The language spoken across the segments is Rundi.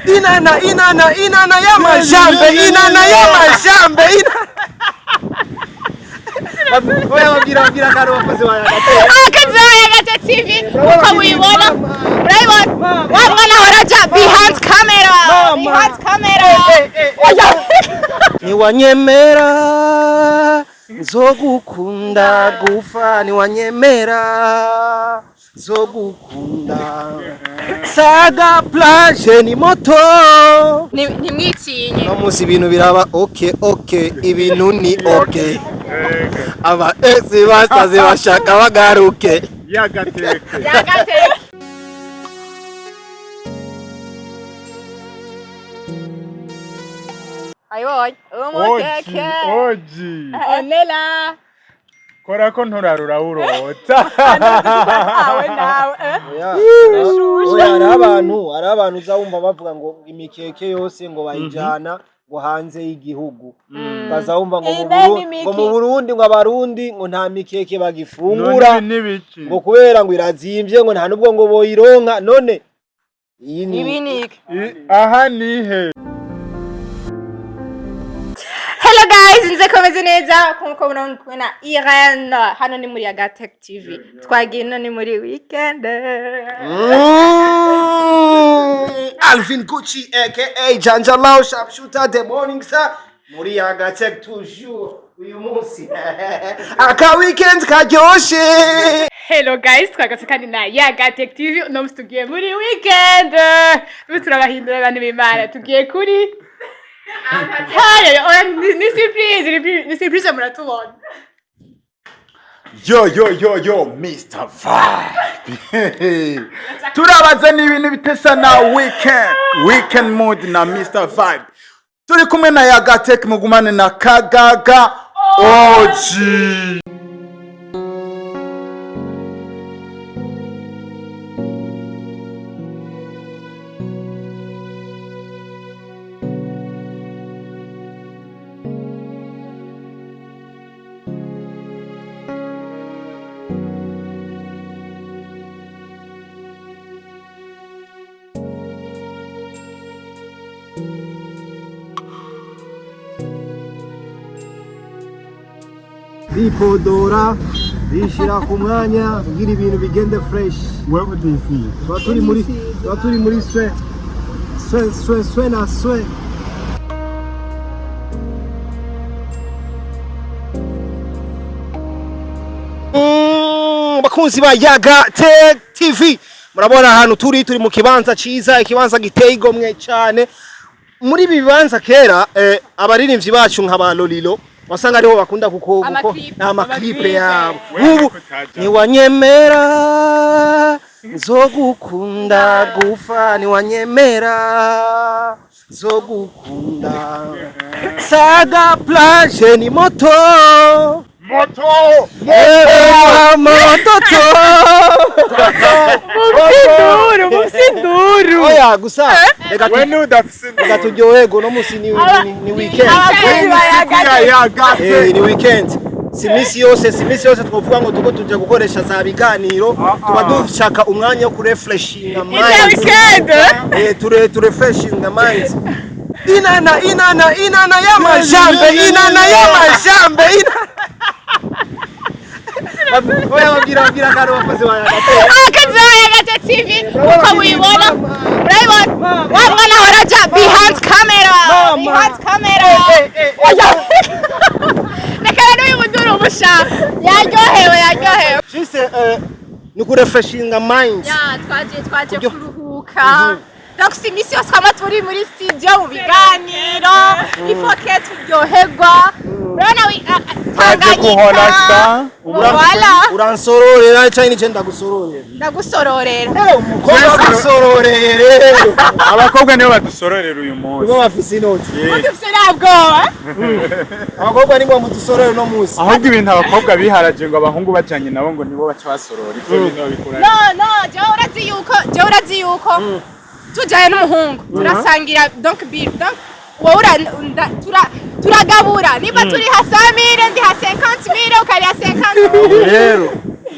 Inana, inana, inana y'amajambe, inana y'amajambe, inana. Oya, babwira, babwira akantu abakozi ba Yagateka. Abakozi ba Yagateka TV, uko mubibona, murabibona wa mwana ahora aja behind camera. Mama. Behind camera. Oya. Niwanyemera nzogukunda gufa, niwanyemera nzogukunda, saga plage ni moto. Ntimwitinye. No munsi ibintu biraba okay, okay, ibintu ni okay. Aba ex basaze bashaka bagaruke. Yagateke. Yagateka. Ayibonye umukeke. Oji, oji. Onela. Kora ko nturarura urota. Awe nawe, eh? Oya, hari abantu uza wumva bavuga ngo imikeke yose ngo bayijana ngo hanze y'igihugu, baza wumva ngo mu Ibe n'imiki. Ngo mu Burundi, ngo abarundi ngo nta mikeke bagifungura. None n'ibiki? Ngo kubera ngo irazimvye, ngo nta nubwo ngo boyironka. None iyi ni Ibi ni iki? Aha nihe? Hello guys, nze komeze neza nkuko murabona kumwe na Irene. Hano ni muri Yagatech TV. Twagiye ino ni muri weekend. Alvin Gucci aka Janjalao Sharpshooter the Morning Star muri Yagatech toujours uyu munsi aka weekend karyoshe. Hello guys, twagatse kandi na Yagatech TV. Uno munsi tugiye muri weekend. Ubu turabahindura abantu b'Imana. Tugiye kuri Hayo, oya, ni surprise, ni surprise, muratubona. Yo yo yo yo, Mr Vibe. Turabaza ni ibintu bitesa na weekend. Weekend mood na Mr Vibe. Turi kumwe na Yagateke, mugumane na Kagaga Oji. Bipodora bishira ku mwanya kugira ibintu bigende fresh. Wewe utisiye. Tuba turi muri swe swe swe swe na swe. Bakunzi ba Yaga Tech TV, murabona ahantu turi mu kibanza ciza, ikibanza giteye igomwe cyane. Muri ibi bibanza kera, abaririmbyi bacu nka ba Lolilo wasanga ariho bakunda kuko Amaclip. amaclip yabo. Wewe Nk'ubu kutaja. niwanyemera nzogukunda gufa, niwanyemera nzogukunda, saga plage ni moto. Moto! Moto. Mufinduru, mufinduru. Oya, gusa reka We nudafise. Reka turyoherwe, uno munsi ni weekend. Abakozi ba Yagatech. Yagateke. Ni weekend, si misi yose twovuga ngo tuko tuja gukoresha za biganiro. Tuba dushaka umwanya wo kurefreshinga Ija mind. weekend. Ture refreshinga mind. Inana, inana, inana y'amajambe, inana y'amajambe, inana. Oya, babwira, babwira akantu abakozi ba Yagateka. Abakozi ba Yagatech TV, uko mubibona, murabibona wa mwana ahora aja behind camera. Mama. Behind camera. Oya. Reka rero uyu muduru umusha yaryohewe, yaryohewe. Juste ni kurefreshinga mind. Ya, twaje kuruhuka. Donc si imisi yose twama turi muri studio mu biganiro, il faut que turyoherwa. Urabona Twaje guhorasa. Tanganyika. Voilà. Uransororera cyangwa nije ndagusororera? Ndagusororera. Umukobwa agusororeye rero. Abakobwa nibo badusororera uyu munsi. Nibo bafise inoti. Dufise nta bwoba. Abakobwa nibo mudusorore no munsi. Ahubwo ibintu abakobwa biharaje ngo abahungu bajanye nabo ngo nibo baca basorora, ivyo bintu babikura. No, jewe urazi yuko tujanye n'umuhungu turasangira, donc bill, donc wowe turagabura niba turi ha 100,000, ndi ha 50,000, ukariha 50. Rero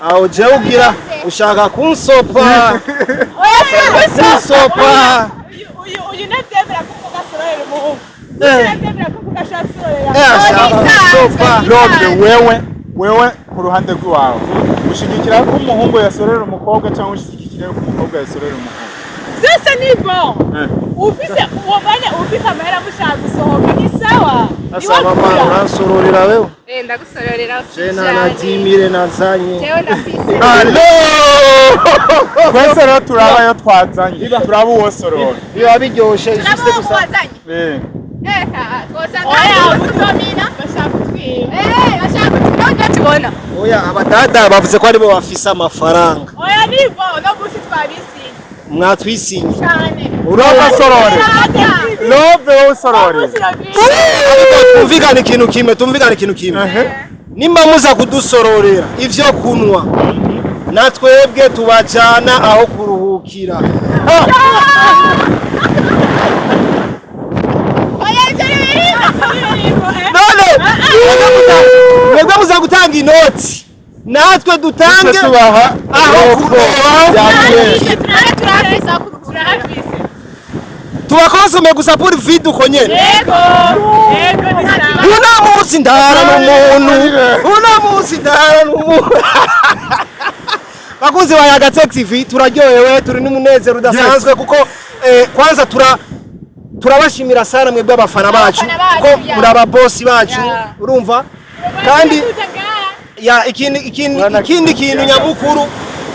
aho jewe ugira ushaka kunsopa. Oya, si kunsopa. Uyu ntavyemera ko umukobwa asororera umuhungu. Ntavyemera ko umukobwa ashobora gusororera. Sopa. Love, wewe ku ruhande rwawe ushigikira ko umuhungu yasorera umukobwa cyangwa ushigikira ko umukobwa yasorera umuhungu? Vyose ni bon. Ufise uwo mwanya, ufise amahera, mushaka gusohoka, ni sawa. Asa mama, uransororera wewe? Eh, ndagusororera. Je nta 10 000 nazanye. Jewe ndafise. Allo. Twese rero turaba ayo twazanye, turaba uwo sorora. Biba biryoshe Turaba juste uwo gusa. wazanye. Eh. Twosanga oya kudomina, bashaka kutwiba, bashaka kutwiba, ndio tubona. Oya, abadada bavuze ko aribo bafise amafaranga. Oya, ni bon, no musi twabisinye. Mwatwisinye. Cyane. Uraba sorore. Love, wowe usorore. Ariko twumvikane ikintu kimwe, tumvikane ikintu kimwe. Nimba muza kudusororera ivyo kunywa, na twebwe tubajana aho kuruhukira. Oya, ibyo ni birimo. None mwebwe muza gutanga inoti, natwe dutange tubaha aho kuruhukira. Turahafise aho kuruhukira. Tubakonsome gusa pour vide uko nyene. Yego, ni sawa. Uno munsi ndara n'umuntu, uno munsi ndara n'umuntu. Bakunzi ba Yaga Tech TV, turaryohewe, turi n'umunezero udasanzwe kuko kwanza turabashimira sana mwebwe abafana bacu, Abafana bacu, ko ya. muri ababosi bacu. Ya. Urumva kandi ya ikindi kintu nyamukuru,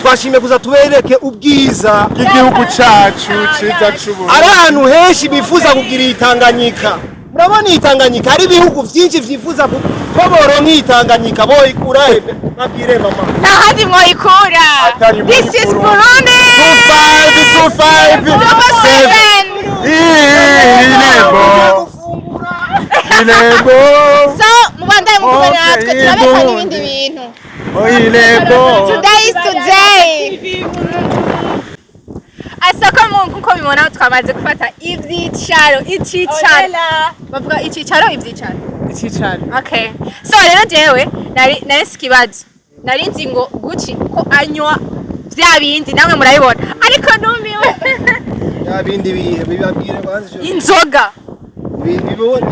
twashimye kuza tubereke ubwiza bw'igihugu cacu ciza c'Uburundi. Ari ahantu henshi bifuza kugira iyi Tanganyika. Murabona iyi Tanganyika, hari ibihugu byinshi vyifuza ko boronka iyi Tanganyika. Boyikura he? Babwire mama. Nta handi mwoyikura. Atari muri This is Burundi. Burundi. 2525. 7. Irembo, irembo. So mubandanye mukumwe natwe, Okay, turabeka Burundi. n'ibindi bintu. Irembo. Today is today. Asoko mu nkuko bibona, twamaze gufata ivyicaro, icicaro bavuga, icicaro, ivyicaro. Icyicaro. Okay, so rero jewe nari sikibazo, nari nzi ngo Gucci ko anywa vya bindi namwe murabibona, ariko numiwe. Ya bindi bihe bibabwire kwanza ivyo. Inzoga.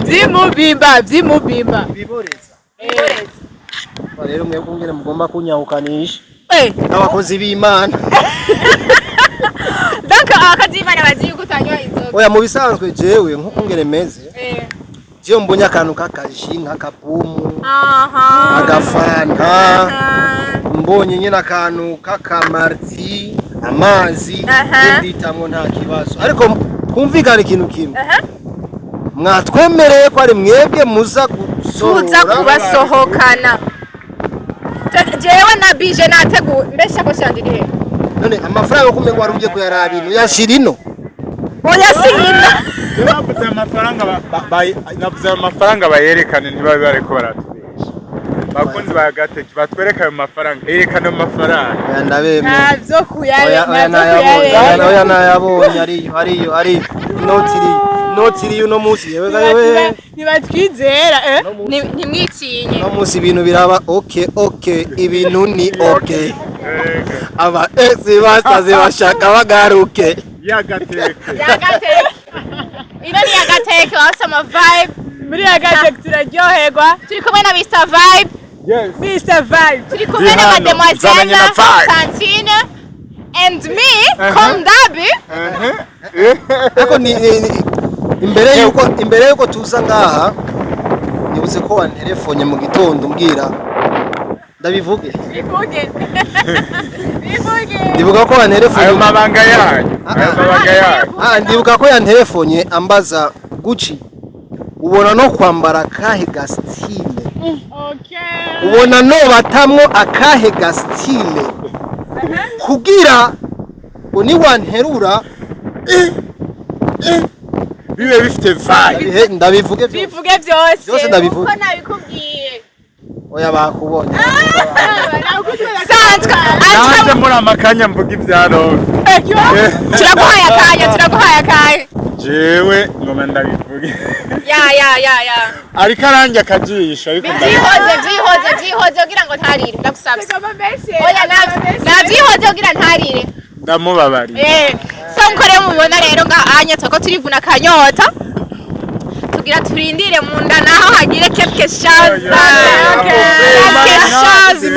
Vy'imubimba, vy'imubimba. Biboreza. Rero mwebwe ngene mugomba kunyahukanisha Eh, n'abakozi b'Imana. Donc abakozi b'Imana bazi yuko utanywa inzoga. Oya, mu bisanzwe jewe nkuko ngene meze, jewe mbonye akantu k'akaji, nk'akabumu, agafanta, mbonye nyine akantu k'akamarti, amazi, nditamwo nta kibazo. Ariko kumvikana ikintu kimwe, mwatwemereye ko ari mwebwe muza Tuza gusorora. kubasohokana. Jewe na bije nateguye, mbese shakoshi yanje iri he? None amafaranga yo kumengo wari ugiye kuyaraba ino, yashira ino. Oya, si ino. Navuze amafaranga navuze amafaranga bayerekane, ntibabe bariko baratubesha. Bakunzi ba Gateki, batwereka ayo mafaranga, yerekana ayo mafaranga. Oya, ndabemeye. Ntavyo Oya, kuyare. oya, nayabonye. Oya, oya, nayabonye, ariyo, ariyo, ariyo. Inoti iriyo, inoti iriyo uno munsi, yewe ga yewe. Ntibatwizera, eh. Ntimwitinye. Uno munsi ibintu biraba okay, ibintu ni okay. Aba ex basaze bashaka bagaruke. Yagateke. Yagateke. Ino ni Yagateke, bafise ama vibe. Muri Yagateke turaryoherwa. Turi kumwe na Mr Vibe. Yes. Mr Vibe. Turi kumwe na Ndi hano, Mademoiselle nzananye na vibe. Santine and me Komdabi. Ariko ni imbere yuko tuza ngaha, nibutse ko wanterefonye mu gitondo umbwira ndabivuge. Bivuge, bivuge. Ndibuka ko wanterefonye. Ayo mabanga yanyu, ayo mabanga yanyu. Ah, ndibuka ko yanterefonye ambaza: "Gucci, ubona no kwambara akahe ga style? Okay. Ubona no batamwo akahe ga style kugira ngo niwanterura Bibe bifite vibe." Ndabivuge byose. Bivuge byose. Byose ndabivuge. Uko nabikubwiye. Oya, bakubonye. Sanzwe. Naje muri amakanya mvuga ibya love. Turaguhaye akanya, turaguhaye akanya. Jewe ngoma ndabivuge. Ya. Ariko aranjye akajisho, ariko ndabivuge. Byihoze, byihoze, byihoze kugira ngo ntarire, ndagusabye. Oya, navyihoze kugira ntarire. Ndamubabariye. Eh, so nkoreye. Mubibona rero nga anya twako turivuna akanyota, tugira turindire mu nda naho hagire quelque chose, quelque chose.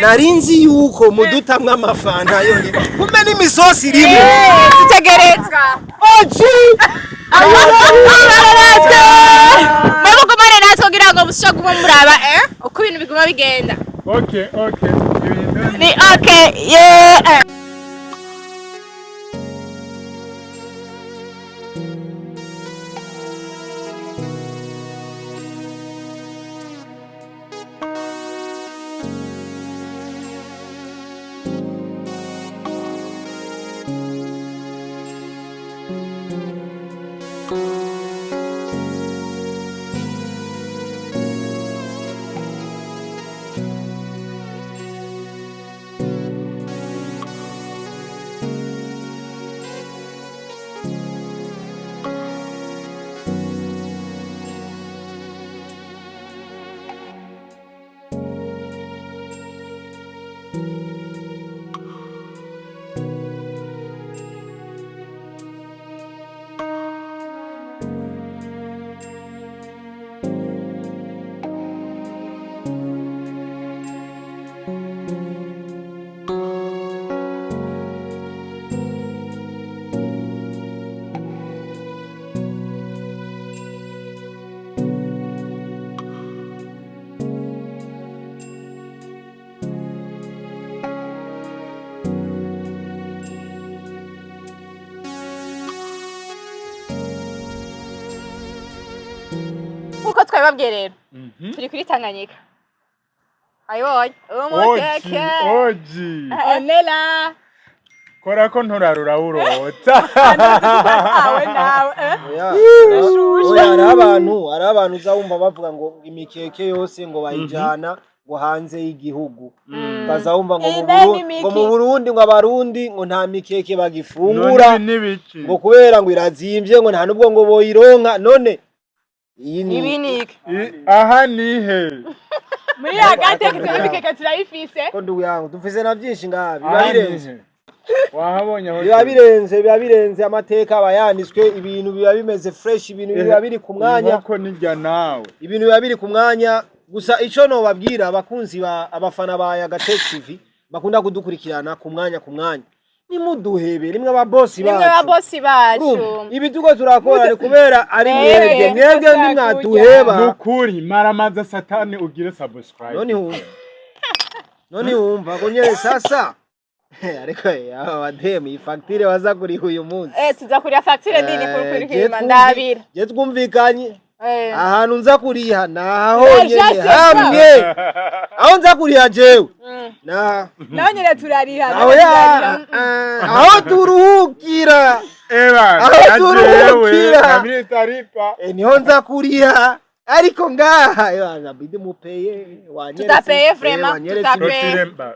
Nari nzi yuko mudutamwo amafanta yonyine, kumbe n'imisosi irimo. Tutegerezwa. Oji. Mugumane natwe, mugumane natwe kugira ngo mushobore kuguma muraba uko ibintu biguma bigenda. Okay, ibintu ni okay, yeah. Nkuko twabibabwiye rero, turi kuri Tanganyika, ayibonye umukeke. Oji, oji. Onela. Kora ko nturarura urota. Awe nawe. Oya, hari abantu uzawumva bavuga ngo imikeke yose ngo bayijana ngo hanze y'igihugu, ukazawumva ngo mu Ine ni Ngo miki. mu Burundi, ngo Abarundi ngo nta mikeke bagifungura. None n'ibiki? Ngo kubera ngo irazimvye, ngo nta nubwo ngo boyironka. None iyi ni Ibi ni iki? Aha nihe? Muri Yagatech turabikeka, turayifise. Ko ndugu yangu dufise na byinshi ngaha biba Aha birenze. nihe? Wahabonye aho? Biba birenze, biba birenze. Amateka aba yanditswe, ibintu biba bimeze fresh, ibintu biba biri ku mwanya. Inkoko nijya nawe. Ibintu biba biri ku mwanya. Gusa ico nobabwira abakunzi ba, abafana ba Yagatech TV bakunda kudukurikirana ku mwanya ku mwanya, nimuduhebe rimwe ababosi Nimwe bacu. Babosi bacu. Urumva, ibi tuko turakora ni kubera ari Mwebwe, mwebwe, mwebwe mwebwe. nimwaduheba. Nukuri maramaza satani ugire subscribe. None wumva, none wumva ko nyene sasa. Ariko aba bademu, iyi fagitire baza kuriha uyu munsi. Tuza kuriha fagitire nini kuri Je kurihima ndabira. Je twumvikanye ahantu nza kuriha naho Eh, nyene je sais. hamwe aho nza kuriha jewe na Naho nyene turariha. aho ya aho turuhukira. Eba. Aho Na jewe turuhukira. na Mr. Ripa. Niho nza kuriha, ariko ngaha nabidi mupeye wanyeretse. Tutapeye vraiment, wanyeretse tutapeye. Tutiremba.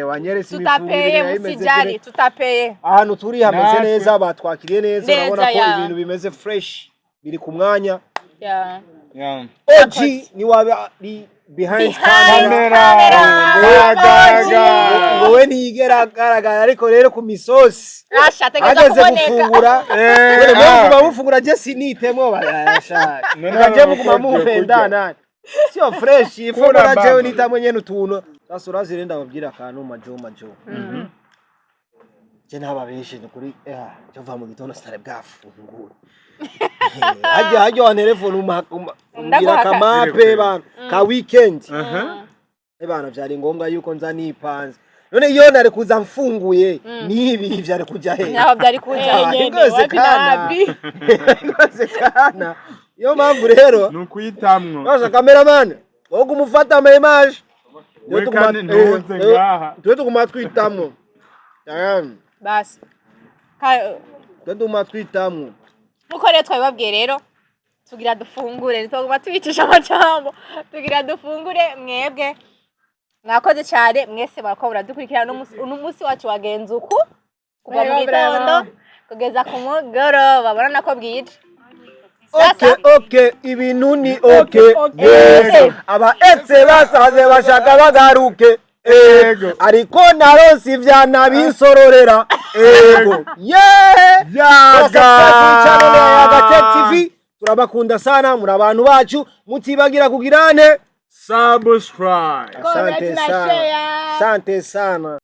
Wanyeretse imifungurire Tutapeye. yari imeze Musijali. neza. Tutapeye. Ahantu turi hameze Natwe. neza, batwakiriye neza. Neza, Urabona ko ya. ibintu bimeze fresh, biri ku mwanya. Yeah. OG ni waba ari behind Behind camera. camera. Gaga. Ngo we ntiyigera agaragara, ariko rero ku misozi Asha ategereza ageze kuboneka. gufungura. Dore mwe muguma mufungura, je sinitemo barashaka. None Mukaje aba muguma bakobwa mumpenda kurya. nani sio fresh Kura ifungura baba. jewe nitamwe nyene utuntu. Sasa urazi rero, ndababwira akantu majo majo. Je ntababeshe ni kuri cyo va mu gitondo sitare bwafungura. Hajya hajya wa telefone umbwira Ndaguhaka. kamape bana ka weekend. Bana, vyari ngombwa yuko nza nipanze. None iyo nari kuza mfunguye nibi vyari kuja he? Ntaho byari kuja. Nyene, Rwose wapi na kana. wapi. Rwose kana. Iyo mpamvu rero Ni ukuyitamwo. Sasa cameraman, wowe kumufata ama image. We kandi ntuze ngaha. Twe tuguma twitamwo. Basi. Twe tuguma twitamwo. Nkuko rero twabibabwiye rero, tugira dufungure, ntitwaguma tubicisha amajambo, tugira dufungure. Mwebwe mwakoze cyane mwese, murakuba muradukurikirana. Uno munsi wacu wagenze uku kuva mu Bravo, bravo. gitondo kugeza ku mugoroba, barabona ko bwije. Okay, ibintu ni okay. Okay. Yes. Aba ex basaze bashaka bagaruke. Ego. Ariko naronse ivyana binsororera. Ego, yeah. Yaga. Channel ya Yaga Tech TV, turabakunda sana, muri abantu bacu, mutibagira kugirane Subscribe. Asante Comment na sana. share. Asante sana.